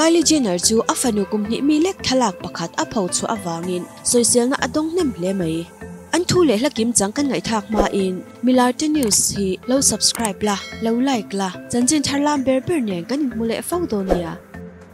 Kylie Jenner chu a fanu kum hnih mi lek thlalak pakhat a pho chhuah avangin sawiselna a dawng hnem hle mai. An thu leh hla kim chang kan ngaihthlak hmain Milarte News hi lo subscribe la, lo like la, chanchin thar lam ber ber nen kan inhmu leh fo dawn nia.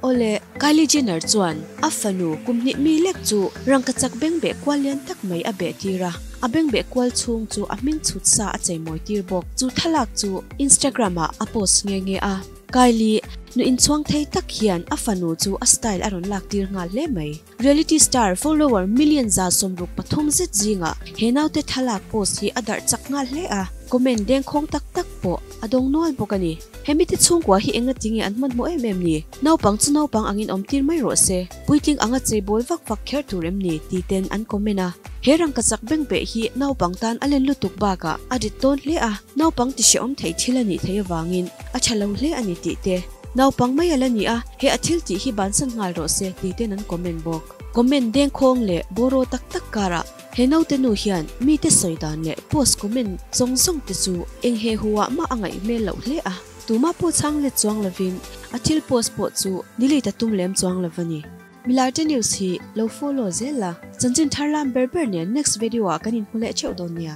Awle, Kylie Jenner chuan a fanu kum hnih mi lek chu rangkachak bengbeh kual lian tak mai a beh tir a, a bengbeh kual chhung chu a hming chhut sa a cheimawi tir bawk. Chu thlalak chu Instagram ah a post nghe nghe a. Kylie, nu inchhuang thei tak hian a fanu chu a style a rawn lak tir nghal hle mai. Reality star follower million 63 zet zingah he naute thlalak post hi a darh chak nghal hle a, comment dengkhawng tak tak pawh a dawng nual bawk a ni. He mite chhungkua hi enga tinge an hmanhmawh em em ni? Naupang chu naupang angin awm tir mai rawh se, puitling anga cheibawl vak vak kher tur em ni? ti ten an comment a. He rangkachak beng peh hi naupang tan a len lutuk bakah a rit tawn hle a, naupang ti hrehawm thei thil a nih theih avangin a tha lo hle a ni tih te. Naupang mai a la ni a, he a thil tih hi bansan nghal rawh se ti ten an comment bawk. Comment dengkhawng leh bawraw tak tak karah he naute nu hian mite sawi dan leh post comment zawng zawng te chu eng he hu ah mah a ngaih hmel loh hle a, tumah pawh chhang let chuang lovin a thil post pawh chu delete a tum lem chuang lo a ni. Milarte News hi lo follow zel la, chanchin thar lam ber ber nen next video ah kan inhmu leh theuh dawn nia.